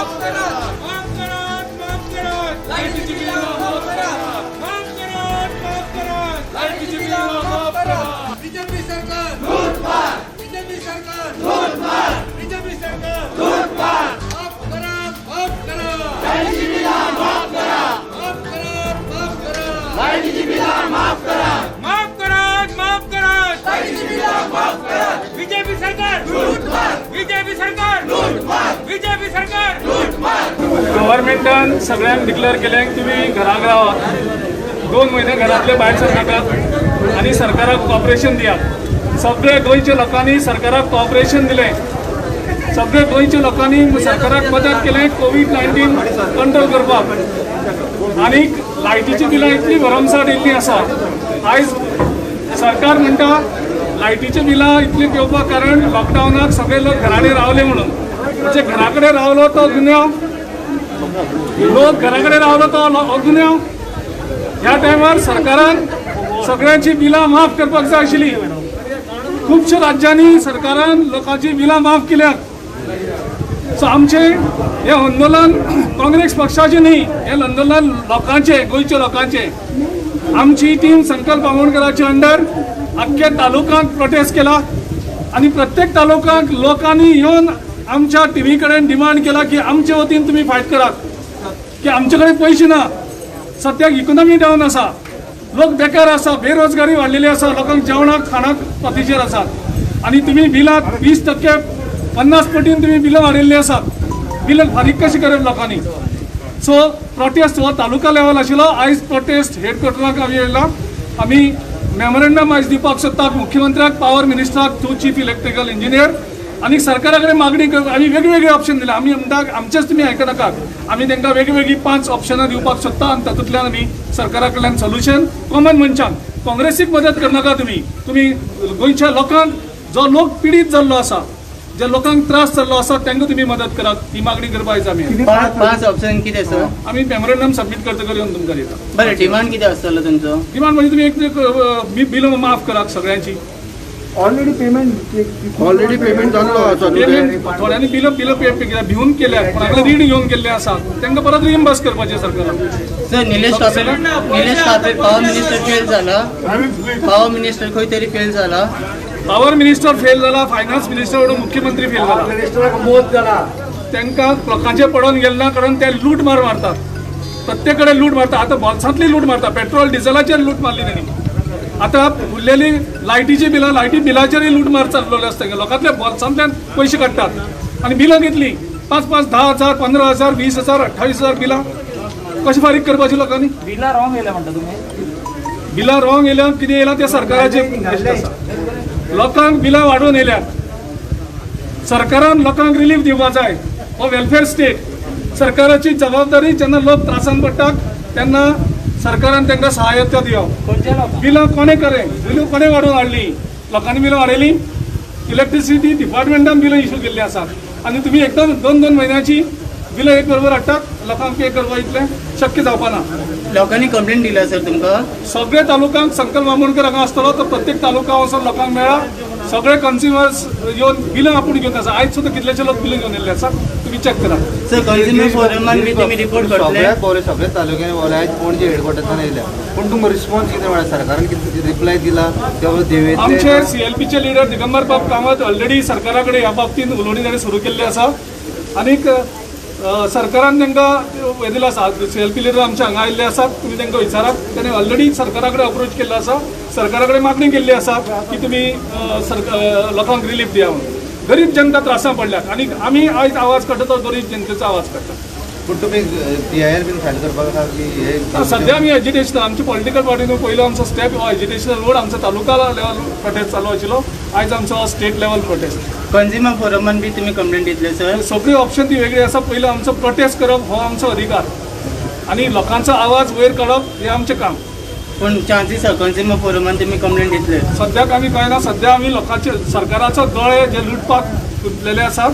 माफ करात, माफ करात, माफ करात, लाईटीची बिलां माफ करात, माफ करात, माफ करात, लाईटीची बिलां माफ करात. बीजेपी सरकार लूटमार, बीजेपी सरकार लूटमार, बीजेपी सरकार लूटमार. माफ करा, माफ करा, लाईटीची बिला माफ करा, माफ करा, माफ करा, लाईटीची बिला माफ करा, माफ करात, माफ करात, लाईटीची बिला माफ करा. बीजेपी सरकार लूटमार, बीजेपी सरकार लूटमार, बीजेपी सरकार लूटमार. गव्हर्मेंटान सगळ्यांक डिक्लेअर केलें की तुमी घराक रावात, 2 म्हयने घरांतले भायर सरनाकात आनी सरकाराक कॉपरेशन दियात. सगळे गोंयच्या लोकांनी सरकाराक कॉपरेशन दिलें. सगळे गोंयच्या लोकांनी सरकाराक मदत केलें कोवीड 19 कंट्रोल करपाक. आनीक लायटीची बिलां इतली भरमसाठ येयल्ली आसा. आयज सरकार म्हणटा लायटीची बिलां इतली येवपाक कारण लॉकडावनाक सगळे लोक घरा कडेन रावले म्हणून. म्हणजे घरा कडेन रावलो तो गुन्यांव? लोक घरा कडेन रावलो तो हो गुन्यांव? ह्या टायमार सरकारान सगळ्यांची बिलां माफ करपाक जाय आशिल्ली. खुबश्या राज्यांनी सरकारान लोकांची बिलां माफ केल्यात. सो आमचें हें आंदोलन काँग्रेस पक्षाचें न्ही, हें आंदोलन लोकांचें, गोंयच्या लोकांचें. आमची टीम संकल्प आमोणकराच्या अंडर अख्ख्या तालुक्यांत प्रोटेस्ट केला आनी प्रत्येक तालुक्यांत लोकांनी येवन आमच्या टिमी कडेन डिमांड केला की आमचे वतीन तुमी फायट करात, की आमचे कडेन पयशे ना, सद्याक इकोनॉमी डावन आसा, लोक बेकार आसा, बेरोजगारी वाडलेली आसा, लोकांक जेवणाक खाणाक पातीचेर आसात आनी तुमी बिलां 20%, 50 पटीन तुमी बिलां वाडयल्लीं आसात. बिलां फारीक कशी करप लोकांनी? सो प्रोटेस्ट हो तालुका लेवल आशिल्लो. आयज प्रोटेस्ट हेडक्वॉर्टराक आमी येयला. आमी मेमोरेंडम आयज दिवपाक सोदतात मुख्यमंत्र्याक, पावर मिनिस्टराक, टू चीफ इलेक्ट्रिकल इंजिनियर आनी सरकारा कडेन मागणी कर. आमी वेगवेगळे ऑप्शन दिले. आमी म्हणटा, आमचेच तुमी आयकनाकात. आमी तांकां वेगवेगळीं पांच ऑप्शनां दिवपाक सोदता आनी तातूंतल्यान आमी सरकारा कडल्यान सोल्युशन. कॉमन मनशांक, काँग्रेसीक मदत करनाका तुमी. तुमी गोंयच्या लोकांक, जो लोक पिडीत जाल्लो आसा, जे लोकांक त्रास जाल्लो आसा, तांकां तुमी मदत करात, ही मागणी करपा आयज आमी. पांच पांच ऑप्शन कितें सर? आमी मेमोरेंडम सबमीट करतकर येवन तुमकां दिता. बरें, डिमांड कितें आसतलो तुमचो? डिमांड म्हणजे तुमी एक बिल माफ करात सगळ्यांची. ऑलरेडी पेमेंट ऑलरेडी पेमेंट जाल्लो आसा न्हू ते. पेमेंट थोड्यांनी बिल बिल पे भिवन केल्या, कोणाकडे रीण घेवन केल्ले आसा, तांकां परत रिइम्बर्स करपाचें सरकारान. सर, निलेश कापे पावर मिनिस्टर फेल जाला. पावर मिनिस्टर खंय तरी फेल जाला. पावर मिनिस्टर फेल जाला, फायनान्स मिनिस्टर, मुख्यमंत्री फेल जाला. मिनिस्टराक मौत जाला. तांकां लोकांचे पडोन गेले ना, कारण ते लूट मार मारतात, प्रत्येक कडेन लूट मारतात. आतां बोल्सांतली लूट मारता, पेट्रोल डिझलाचेर लूट मारली तेणी. आतां उरलेली लायटीची बिलां, लायटी बिलाचेरय लूट मार चल्लेली आसता. लोकांतल्या बोल्सांतल्यान पयशे काडटात आनी बिलां घेतली 5 5, 10,000, 15,000, 20,000, 28,000. बिलां कशी फारीक करपाची लोकांनी? बिलां रॉंग येयल्या म्हणटा तुमी. बिलां रॉंग येयल्या, कितें येयलां तें सरकाराचें आसा. लोकांक बिलां वाडोवन येयल्यात. सरकारान लोकांक रिलीफ दिवपाक जाय. हो वेलफेअर स्टेट. सरकाराची जबाबदारी, जेन्ना लोक त्रासान पडटात तेन्ना सरकारान तांकां सहायता दिवप. खंयच्या लोकांक? बिलां कोणें करें? बिलां कोणें वाडोवन हाडली? लोकांनी बिलां वाडयली? इलेक्ट्रिसिटी डिपार्टमेंटान बिलां इशू केल्लीं आसात आनी तुमी एकदम दोन दोन म्हयन्याची बिलां एक बरोबर हाडटात. लोकांक पे करपाक इतलें शक्य जावपा ना. लोकांनी कंप्लेंट दिल्या सर तुमकां? सगळे तालुक्यांक संकल्प आमोणकर हांगा आसतलो, तो प्रत्येक तालुका वचून लोकांक मेळ्ळा. सगळे कन्ज्युमर्स येवन बिलां आपूण घेवन आसा. आयज सुद्दां कितलेशे लोक बिलां घेवन येयल्ले आसा. तुमी चॅक करा. सर, कंझ्युमर फोरमान बी तुमी रिपोर्ट करतले? सगळ्याक पावले, सगळ्या तालुक्यांनी पावले. आयज पणजे हेडक्वॉर्टर्सान येयल्या, पूण तुमकां रिस्पॉन्स कितें मेळ्ळा? सरकारान कितें रिप्लाय दिला किंवा देवेतले? आमचे सीएलपीचे लिडर दिगंबर बाब कामत ऑलरेडी सरकारा कडेन ह्या बाबतींत उलोवणी ताणें सुरू केल्ली आसा. आनीक सरकारान तांकां हें दिलां आसा. सीएलपी लिडर आमचे हांगा आयिल्ले आसात, तुमी तांकां विचारात. ताणें ऑलरेडी सरकारा कडेन अप्रोच केल्लो आसा, सरकारा कडेन मागणी केल्ली आसा की तुमी लोकांक रिलीफ दिया म्हणून. गरीब जनता त्रासां पडल्यात आनी आमी आयज आवाज काडटा तो गरीब जनतेचो आवाज काडटा. पूण तुमी पीआयएल बीन फायल करपाक आसा की हे? सध्या आमी एजिटेशन, आमची पॉलिटिकल पार्टीन पयलो आमचो स्टेप हो एजिटेशन रोड. आमचो तालुका लेवल प्रोटेस्ट चालू आशिल्लो, आयज आमचो स्टेट लेवल प्रोटेस्ट. कंझ्युमर फोरमान बी तुमी कंप्लेंट दितले सर? सगळी ऑप्शन ती वेगळी आसा. पयलो आमचो प्रोटेस्ट करप हो आमचो अधिकार आनी लोकांचो आवाज वयर काडप हें आमचें काम. पूण चान्सीस आसा कंझ्युमर फोरमान तुमी कंप्लेंट दितले? सद्याक आमी कळना. सद्या आमी लोकांचे, सरकाराचो दोळे जे लुटपाक गुंतलेले आसात,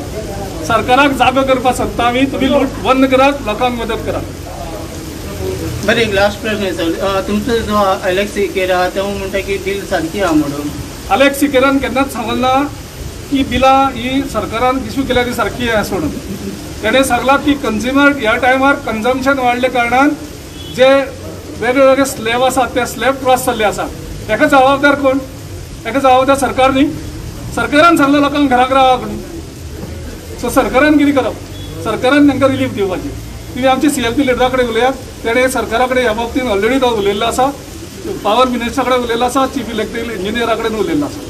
सरकाराक जागो करपाक सोदता आमी. तुमी लूट बंद करात, लोकांक मदत करात. बरें, एक लास्ट प्रश्न सर. तुमचो जो एलेक्स सिकेरा आहा, तो म्हणटा की बिल सारकी आहा म्हणून. अलेक्स सिकेरान केन्नाच सांगलें ना. की बिलां ही सरकारान इशू केल्या ती सारकी आसा म्हणून. तेणें सांगलां की कंज्युमर ह्या टायमार कन्जम्पशन वाडल्या कारणान जे वेगळे वेगळे स्लॅब आसात ते स्लॅब क्रॉस जाल्ले आसा. हेका जबाबदार कोण? हेका जबाबदार सरकार न्ही. सरकारान सांगलां लोकांक घराक रावा म्हणून. सो सरकारान कितें करप? सरकारान तांकां रिलीफ दिवपाची. तुमी आमचे सीएलपी लिडरा कडेन उलयात. तेणें सरकारा कडेन ह्या बाबतीन ऑलरेडी तो उलयल्लो आसा, पावर मिनिस्टरा कडेन उलयल्लो आसा, चीफ इलेक्ट्रिकल इंजिनियरा कडेन उलयल्लो आसा.